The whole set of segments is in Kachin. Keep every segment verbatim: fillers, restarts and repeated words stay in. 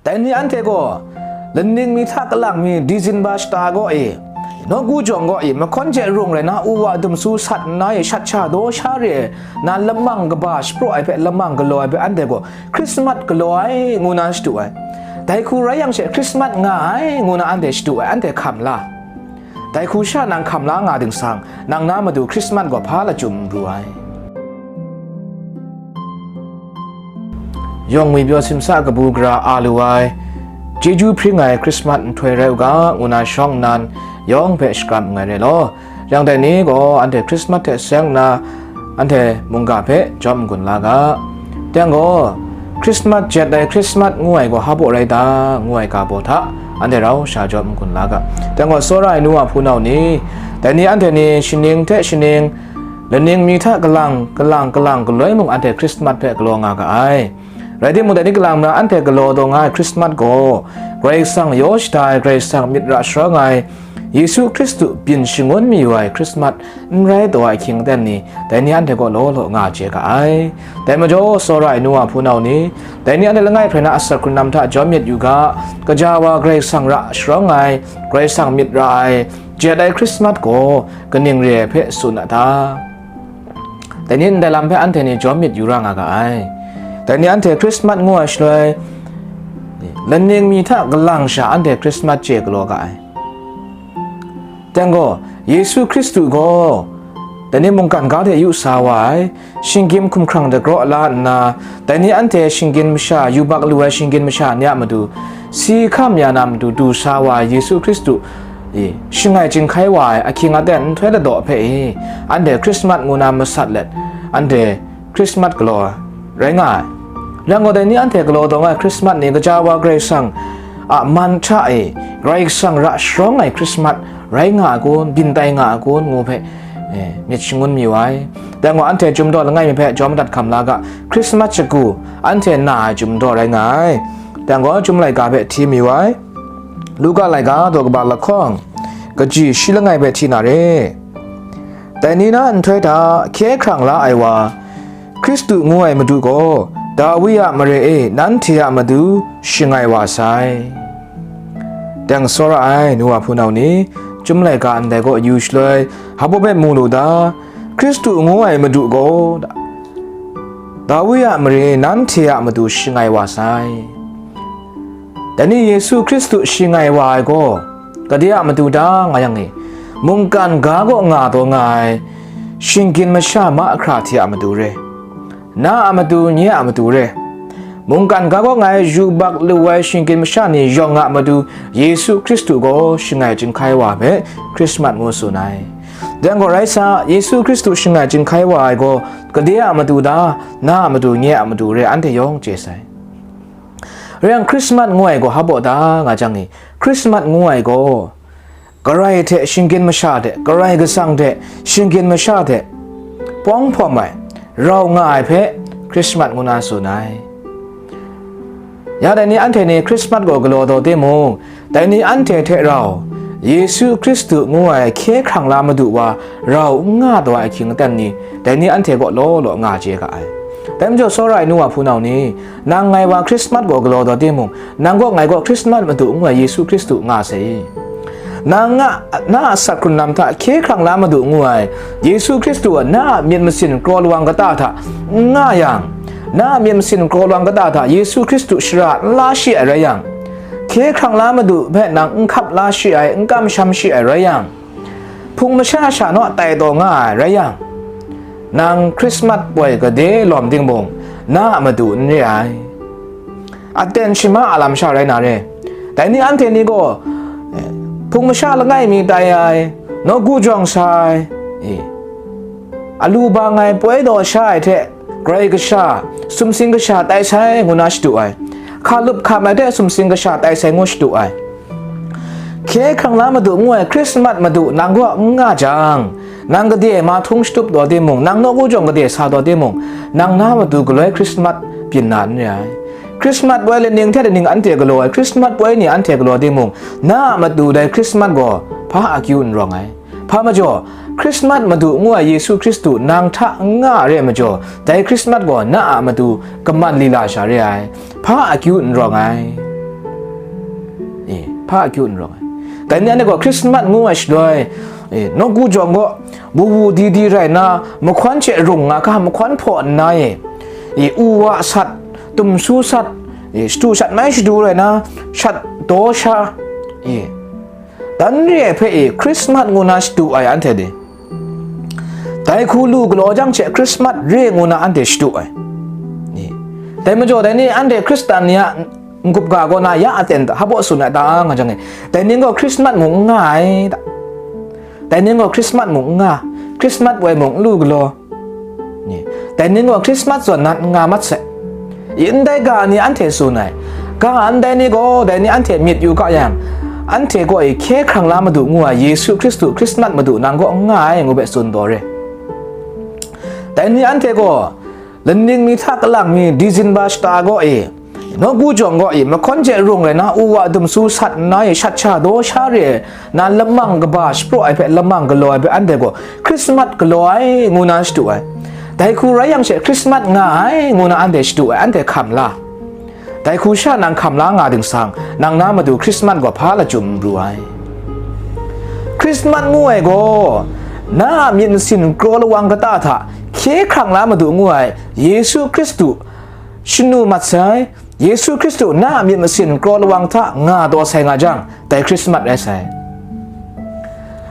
Dai ni anhte gaw, laning mi hta kalang mi, Dizinba shata gaw e, nawku jawng gaw e, mahkawn hte rung rai na, u wa dumsu sat nna e, shat sha daw sha re ai, na lamang kaba shapraw ai hpe, lamang galaw ai hpe, anhte gaw Hkrismat galaw ai, ngu na shadu ai. Dai hku rai yang she, Hkrismat nga ai, ngu na anhte shadu ai, anhte hkam la. Dai hku sha nang hkam la nga ding sang, nang na matu Hkrismat gaw hpa lachyum n pru ai. Yawng ngwipyaw simsa kabu gara a lu ai, chyeju hpring ai Hkrismat nhtoi rai u ga, ngu na shawng nnan, yawng hpe shakram nngai re law. Yang dai ni gaw anhte Hkrismat hte seng nna, anhte mungga hpe jawm n-gun la ga. Teng gaw, Hkrismat jet ai Hkrismat ngu ai gaw hpa baw rai ta, ngu ai ga baw hta, anhte rau sha jawm n-gun la ga. Teng gaw, tsawra ai nu a hpunau ni, dai ni anhte ni shaning hte shaning, laning mi hta kalang, kalang, kalang galoi mung anhte Hkrismat hpe galaw nga ga ai. Rai timung, dai ni kalang na anhte galaw taw nga ai Hkrismat gaw, Karai Kasang yaw shada ai, Karai Kasang myit ra sharawng ai, Yesu Hkristu byin shangun mayu ai Hkrismat n rai taw ai ahkying aten ni, dai ni anhte gaw law law nga chye ga ai. Dai majaw, tsawra ai nu a hpunau ni, dai ni anhte langai hprai na asak hkrun lam hta jawm myit yu ga, kaja wa Karai Kasang ra sharawng ai, Karai Kasang myit ra ai, jet ai Hkrismat gaw kaning re ai hpe tsun a ta? Dai ni ndai lam hpe anhte ni jawm myit yu ra nga ga ai. Dai ni anhte Hkrismat ngu ai shaloi, laning mi hta kalang sha anhte Hkrismat chye galaw ga ai. Teng gaw, Yesu Hkristu gaw, dai ni mungkan ga hte yu sa wa ai, shinggyim hkumhkrang dagraw la nna, dai ni anhte shinggyim masha, yubak lu ai shinggyim masha ni a matu, si hkam ya na matu du sa wa ai Yesu Hkristu, e, shangai chyinghkai wa ai ahkying aten nhtoi ladaw hpe e, anhte Hkrismat ngu na masat let, anhte Hkrismat galaw ai rai nga ai. Rai gaw, dai ni anhte galaw taw nga ai Hkrismat ni kaja wa Karai Kasang a man hta e, Karai Kasang ra sharawng ai Hkrismat rai nga ai kun, byin tai nga ai kun, ngu hpe, e, myit shangun mayu ai. Dai gaw, anhte Chyum daw langai mi hpe jawm madat hkam la ga, Hkrismat shagu, anhte na ai Chyum daw rai nga ai. Dai gaw, Chyum laika hpe hti mayu ai. Luka laika daw kaba lahkawng, kaji shi langai hpe hti na re. Dai ni na nhtoi hta hkye hkrang la ai wa, Hkristu ngu ai Madu gaw, Dawi a mare e nanhte a matu shangai wa sai. Teng tsawra ai nu wa hpunau ni, Chyum laika ndai gaw yu shaloi, hpa baw hpe mu lu ta? Hkristu ngu ai Madu gaw, Dawi a mare nanhte a matu shangai wa sai. Dai ni Yesu Hkristu shangai wa ai gaw, gade a matu ta nga yang e, mungkan ga kaw nga taw nga ai, shinggyim masha mahkra hte a matu re, na a matu, nye a matu re, mungkan ga kaw nga ai yubak lu ai shinggyim masha ni yawng a matu, Yesu Hkristu gaw shangai chyinghkai wa hpe Hkrismat ngu tsun ai. Dai gaw rai sa, Yesu Hkristu shangai chyinghkai wa ai gaw, gade a matu ta, na a matu, nye a matu re, anhte yawng chye sai. Rai yang, Hkrismat ngu ai gaw hpa baw ta nga jang e, Hkrismat ngu ai gaw, Karai hte shinggyim masha hte, Karai Kasang hte shinggyim masha hte pawng hpawm ai, rau nga ai hpe Hkrismat ngu na tsun ai. Ya dai ni anhte ni Hkrismat gaw galaw taw timung, dai ni anhte hte rau Yesu Hkristu ngu ai hkye hkrang la Madu wa rau n nga taw ai ahkying aten ni, dai ni anhte kaw law law nga chye ga ai. Dai majaw, tsawra ai nu wa hpunau ni, nang ngai wa Hkrismat gaw galaw taw timung, nang kaw ngai kaw Hkrismat Madu ngu ai Yesu Hkristu nga sai. Nang a, na a asak hkrun lam hta hkye hkrang la Madu ngu ai Yesu Hkristu a na a myit masin kraw lawang kata hta n nga yang, na a myit masin kraw lawang kata hta Yesu Hkristu shara n la shi ai rai yang, hkye hkrang la Madu hpe nang n hkap la shi ai, n kamsham shi ai rai yang, hpung masha sha naw tai taw nga ai rai yang, nang Hkrismat poi gade lawm ting mung, na a matu n re ai. Aten shama a lam sha rai na re. Dai ni anhte ni gaw, eh, hpung masha langai mi tai ai, nawku jawng sa ai, eh, alu ba ngai poi daw sha ai hte, Karai Kasha, sumsing kasha tai sai ngu na shadu ai, hkalup hkam ai hte sumsing kasha tai sai ngu shadu ai. Hkye hkrang la Madu ngu ai Hkrismat Madu nang kaw n nga jang, nang gade ma htung shatup taw timung, nang nawku jawng gade sa taw timung, nang na matu galoi Hkrismat byin na n re ai. Hkrismat poi laning hte laning anhte galaw ai, Hkrismat poi ni anhte galaw timung, na a matu dai Hkrismat gaw hpa akyu n rawng ai. Hpa majaw, Hkrismat Madu ngu ai Yesu Hkristu nang hta n nga re ai majaw, dai Hkrismat gaw na a matu kaman lila sha re ai, hpa akyu n rawng ai. Hpa akyu n rawng ai. Dai ni anhte gaw Krismas ngu ai shaloi, e, nawku jawng gaw, wu wu di di rai nna, mahkawn hte rung nga ga, mahkawn hpaw nna, e, e, u wa sat, tumsu sat, e, shadu shat mai shadu rai nna, shat daw sha, e, dan re ai hpe, e, Krismas ngu na shadu ai anhte ni. Dai hku lu galaw jang hte Krismas re ngu na anhte shadu ai. Ni. Dai majaw, dai ni anhte Hkristan ni a n-, n-gup ga kaw na ya aten hta hpaw tsun ai ta nga jang e, dai ni gaw Krismas mung n nga ai ta. Dai ni gaw Krismas mung n nga, Krismas woi mung n lu galaw. Ni. Dai ni gaw Krismas zawn nan n nga mat sai. I ndai ga ni anhte tsun ai. Ga ndai ni gaw, dai ni anhte myit yu ga yang, anhte gaw i hkye hkrang la Madu ngu ai Yesu Hkristu Krismas Madu nang kaw n nga ai ngu hpe tsun taw re. Dai ni anhte gaw, laning mi hta kalang mi, Dizinba shata gaw i, nawku jawng gaw i, mahkawn hte rung rai na, u wa dumsu sat nna i, shat sha daw sha re, na lamang kaba shapraw ai hpe, lamang galaw ai hpe, anhte gaw Krismas galaw ai, ngu na shadu ai. Dai hku rai yang she, Krismas nga ai, ngu na anhte shadu ai, anhte hkam la. Dai hku sha nang hkam la nga dingsang, nang na matu Krismas gaw hpa lachyum n pru ai. Krismas ngu ai gaw, na a myit masin kraw lawang kata hta, hkye hkrang la Madu ngu ai, Yesu Hkristu shanu mat sai, Yesu Hkristu na a myit masin kraw lawang hta nga taw sai nga jang, dai Krismas rai sai.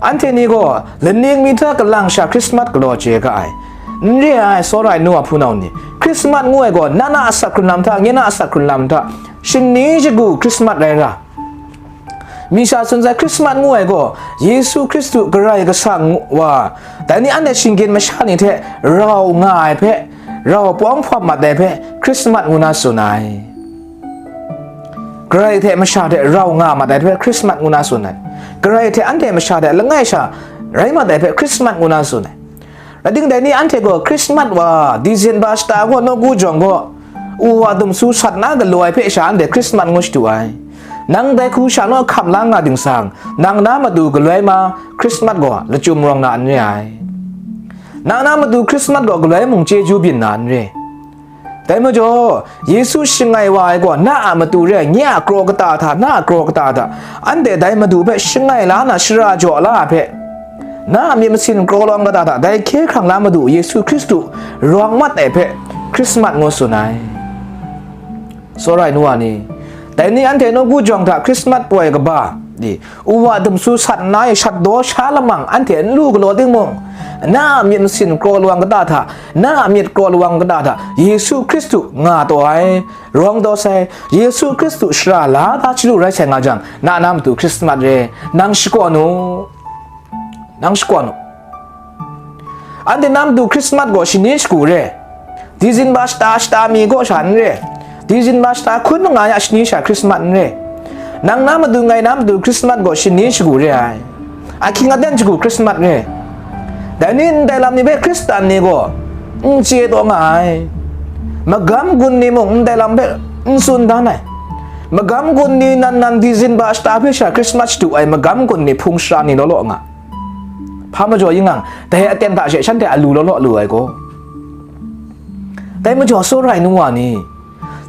Anhte ni gaw laning mi hta kalang sha Krismas galaw chye ga ai. N re ai, tsawra ai nu wa hpunau ni, Krismas ngu ai gaw, na na asak hkrun lam hta, nye na asak hkrun lam hta, shani shagu Krismas rai ra. Mi sha tsun sai, Krismas ngu ai gaw, Yesu Hkristu Karai Kasang wa, dai ni anhte shinggyim masha ni hte rau nga ai hpe, rau pawng hpawm mat ai hpe, Krismas ngu na tsun ai. Karai hte masha hte rau nga mat ai hpe Krismas ngu na tsun ai. Karai hte anhte masha hte langai sha rai mat ai hpe Krismas ngu na tsun ai. Rai timung, dai ni anhte gaw Krismas wa, Dizenba shata gaw, nawku jawng gaw, u wa dumsu sat na galaw ai hpe sha anhte Krismas ngu shadu ai. Nang dai hku sha naw hkam la nga dingsang, nang na matu galoi ma Krismas gaw lachyum rawng na n re ai. Nang na matu Krismas gaw galoi mung chyeju byin na n re. Dai majaw, Yesu shangai wa ai gaw, na a matu re ai, nye a kraw kata hta, na a kraw kata hta, anhte dai Madu hpe shangai la na shara jaw la ai hpe, na a myit masin kraw lawang kata hta, dai hkye hkrang la Madu Yesu Hkristu rawng mat ai hpe, Krismas ngu tsun ai. Tsawra ai nu wa ni, dai ni anhte nawku jawng hta Krismas poi kaba, di, u wa dumsu sat nna e shat daw sha lamang anhte n lu galaw timung, na a myit masin kraw lawang kata hta, na a myit kraw lawang kata hta, Yesu Hkristu nga taw ai, rawng taw sai, Yesu Hkristu shara la da chyalu rai sai nga jang, na na matu Krismas re, nang shakawn u, nang shakawn u. Anhte na matu Krismas gaw shani shagu re. Dizenba shata shata mi gaw sha n re. Dizenba shata hkun manga ya shani sha Krismas n re. Nang na matu ngai na matu Krismas gaw shani shagu re ai. Ahkying aten shagu Krismas re. Dai ni ndai lam ni hpe Hkristan ni gaw n chye taw nga ai. Magam gun ni mung ndai lam hpe n tsun dan ai. Magam gun ni nan nan Dizenba shata hpe sha Krismas shadu ai magam gun ni hpung shara ni law law nga. Hpa majaw yin ngang, dai aten hta she shanhte a lu law law lu ai gaw. Dai majaw tsawra ai nu wa ni,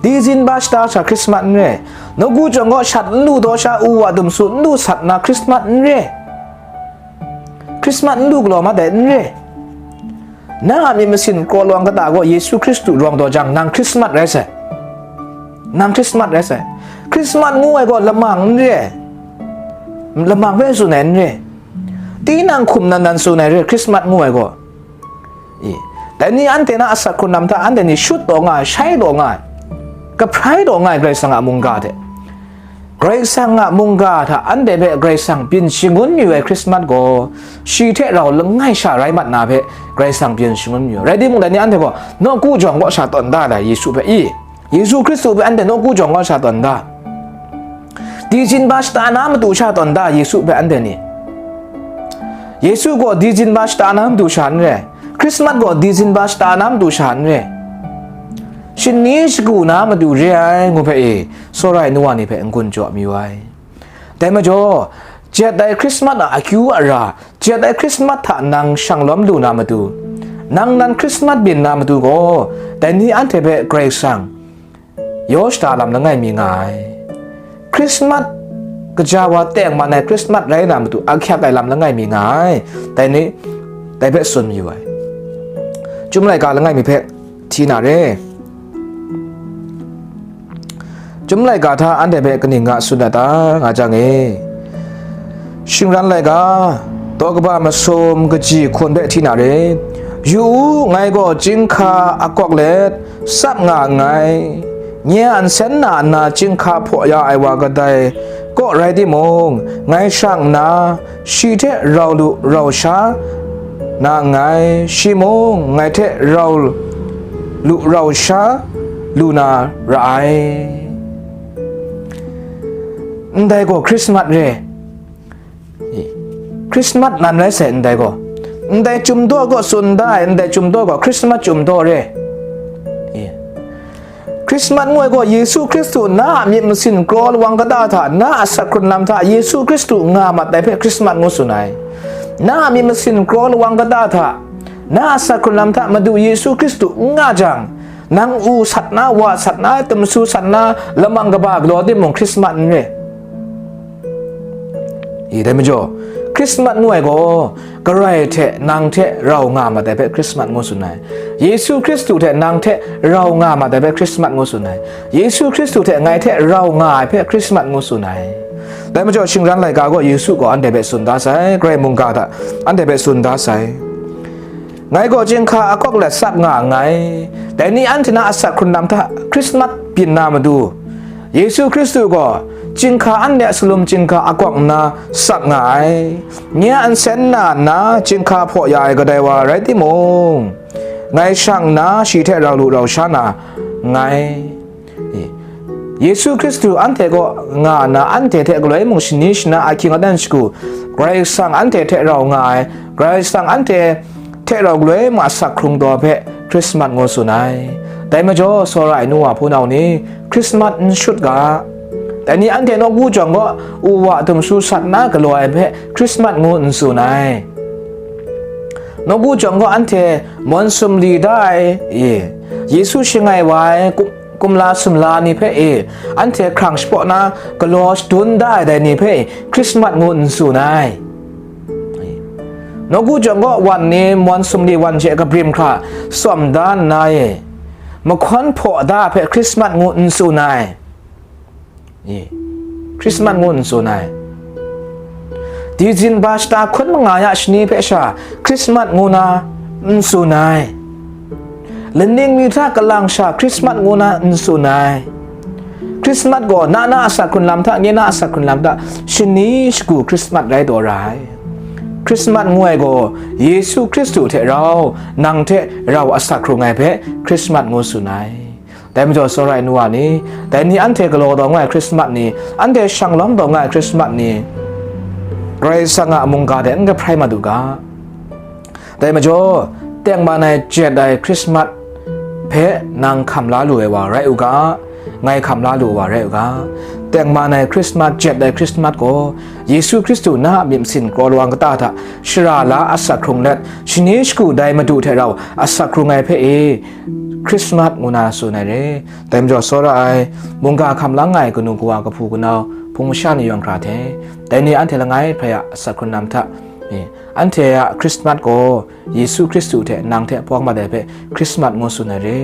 Dizenba shata sha Krismas n re, nawku jawng gaw shat n lu daw sha u wa dumsu n lu sat na Krismas n re, Krismas n lu galaw mat ai n re. Na a myit masin kraw lawang kata gaw Yesu Hkristu rawng taw jang, nang Krismas rai sai. Nang Krismas rai sai. Krismas ngu ai gaw lamang n re. Lamang hpe tsun ai n re. Tinang hkum nan nan tsun ai re, Krismas ngu ai gaw. I, dai ni anhte na asak hkrun lam hta anhte ni shut taw nga ai, shai taw nga ai, kahprai taw nga ai Karai Kasang a mungga hte. Karai Kasang a mungga hta anhte hpe Karai Kasang byin shangun yu ai Krismas gaw, shi hte rau langai sha rai mat na hpe Karai Kasang byin shangun yu ai. Rai timung, dai ni anhte gaw nawku jawng kaw sha tawn da ai Yesu hpe, i, Yesu Hkristu hpe anhte nawku jawng kaw sha tawn da. Dizenba shata na matu sha tawn da, Yesu hpe anhte ni. Yesu gaw Dizenba shata na matu sha n re. Krismas gaw Dizenba shata na matu sha n re. Shani shagu na matu re ai ngu hpe e, tsawra ai nu wa ni hpe n-gun jaw mayu ai. Dai majaw, jet ai Krismas a akyu ara, jet ai Krismas hta nang shanglawm lu na matu, nang nan Krismas byin na matu gaw, dai ni anhte hpe Karai Kasang yaw shada lam langai mi nga ai. Krismas kaja wa tengman ai Krismas rai na matu ahkyak ai lam langai mi nga ai. Dai ni, dai hpe tsun mayu ai. Chyum laika langai mi hpe hti na re. Chyum laika hta anhte hpe kaning nga tsun dat ta nga jang e, shingran laika, daw kaba masum kaji hkun hpe hti na re. Yu u, ngai gaw chyinghka akawk let tsap nga nngai. Nye a nsen na nna chyinghka hpaw ya ai wa kadai kaw rai timung, ngai shang nna, shi hte rau lu rau sha na nngai, shi mung ngai hte rau lu rau sha lu na ra ai. Ndai gaw Krismas re. Krismas nan rai sai ndai gaw. Ndai chyum daw gaw tsun da ai, ndai chyum daw gaw Krismas chyum daw re. Krismas ngu ai gaw Yesu Hkristu na a myit masin kraw lawang kata hta na a asak hkrun lam hta Yesu Hkristu nga mat ai hpe Krismas ngu tsun ai. Na a myit masin kraw lawang kata hta na a asak hkrun lam hta Madu Yesu Hkristu n nga jang, nang u sat na, wa sat na, tumsu sat na, lamang kaba galaw timung Krismas n re. I, dai majaw, Krismas ngu ai gaw, Karai hte nang hte rau nga mat ai hpe Krismas ngu tsun ai. Yesu Hkristu hte nang hte rau nga mat ai hpe Krismas ngu tsun ai. Yesu Hkristu hte ngai hte rau nga ai hpe Krismas ngu tsun ai. Dai majaw, shingran laika gaw Yesu gaw anhte hpe tsun da sai, Karai mungga hta anhte hpe tsun da sai. Ngai gaw chyinghka akawk let tsap nga nngai. Dai ni anhte na asak hkrun lam hta Krismas byin na matu, Yesu Hkristu gaw chyinghka anhte a salum chyinghka akawk nna tsap nga ai. Nye a nsen na nna chyinghka hpaw ya ai kadai wa rai timung, ngai shang nna shi hte rau lu rau sha na nngai. Yesu Hkristu anhte kaw nga nna anhte hte galoi mung shani shana ahkying aten shagu, Karai Kasang anhte hte rau nga ai, Karai Kasang anhte hte rau galoi mung asak hkrung taw hpe Krismas ngu tsun ai. Dai majaw, tsawra ai nu wa hpunau ni, Krismas n shut ga. Dai ni anhte nawku jawng gaw, u wa tumsu sat na galaw ai hpe Krismas ngu n tsun ai. Nawku jawng gaw anhte mawn sumli da ai, e, Yesu shangai wa ai kum-, kumla sumla ni hpe, e, anhte hkrang shapaw na galaw shadun da ai dai ni hpe, e, Krismas ngu n tsun ai. Nawku jawng gaw wan ni mawn sumli wan hte kabrim hkra tsawm da nna, e, mahkawn hpaw da hpe Krismas ngu n tsun ai. E, Krismas ngu n tsun ai. Dizinba shata hkun manga ya shani hpe sha Krismas ngu na n tsun ai. Laning mi hta kalang sha Krismas ngu na n tsun ai. Krismas gaw na na asak hkrun lam hta, nye na asak hkrun lam hta, shani shagu Krismas rai taw ra ai. Krismas ngu ai gaw Yesu Hkristu hte rau, nang hte rau asak hkrung ai hpe Krismas ngu tsun ai. Dai majaw, tsawra ai nu wa ni, dai ni anhte galaw taw nga ai Krismas ni, anhte shang lawm taw nga ai Krismas ni, Karai Kasang a mungga de n kahprai mat u ga. Dai majaw, tengman ai jet ai Krismas hpe nang hkam la lu ai wa rai u ga, ngai hkam la lu ai wa rai u ga. Tengman ai Krismas, jet ai Krismas gaw, Yesu Hkristu na a myit masin kraw lawang kata hta shara la asak hkrung let, shani shagu dai Madu hte rau asak hkrung ai hpe e, Krismas ngu na tsun ai re. Dai majaw, tsawra ai, mungga hkam lang ai kanu kawa, kahpu kanau, hpung masha ni yawng hkra hte, dai ni anhte langai hpe a asak hkrun lam hta, e, anhte a Krismas gaw Yesu Hkristu hte nang hte hpawng mat ai hpe Krismas ngu tsun ai re.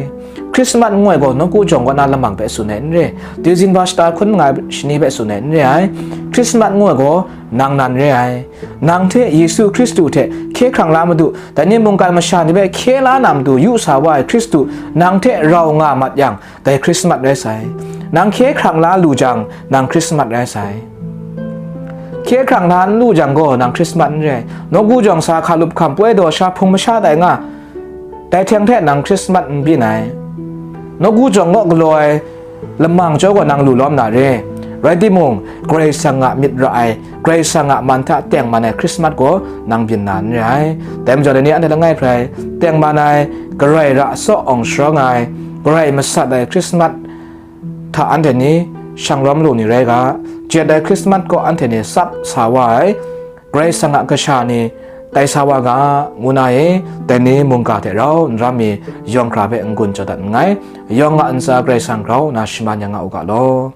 Krismas ngu ai gaw nawku jawng kaw na lamang hpe tsun ai n re. Dizinba shata hkun nga ai shani hpe tsun ai n re ai. Krismas ngu ai gaw nang nan re ai. Nang hte Yesu Hkristu hte hkye hkrang la Madu, dai ni mungkan masha ni hpe hkye la na Madu yu sa wa ai Hkristu nang hte rau nga mat yang, dai Krismas rai sai. Nang hkye hkrang la lu jang, nang Krismas rai sai. Hkye hkrang la n lu jang gaw, nang Krismas n re ai. Nawku jawng sa hkalup hkam poi daw sha hpung masha tai nga, dai hte nang Krismas n byin ai. Nawku jawng kaw galaw ai lamang chyawm gaw nang lu lawm na re. Rai timung, Karai Kasang a myit ra ai, Karai Kasang a man hta tengman ai Krismas gaw nang byin na n re ai. Dai majaw, dai ni anhte langai hpe rai, tengman ai, Karai ra tsaw awng sharawng ai, Karai masat ai Krismas hta anhte ni shang lawm lu ni rai ga, jet ai Krismas kaw anhte ni tsap sa wa ai, Karai Kasang a kasha ni tai sa wa ga, ngu na e, dai ni mungga hte rau n ram mi yawng hkra hpe n-gun jaw dat nngai. Yawng a ntsa Karai Kasang grau nna shaman ya nga u ga law.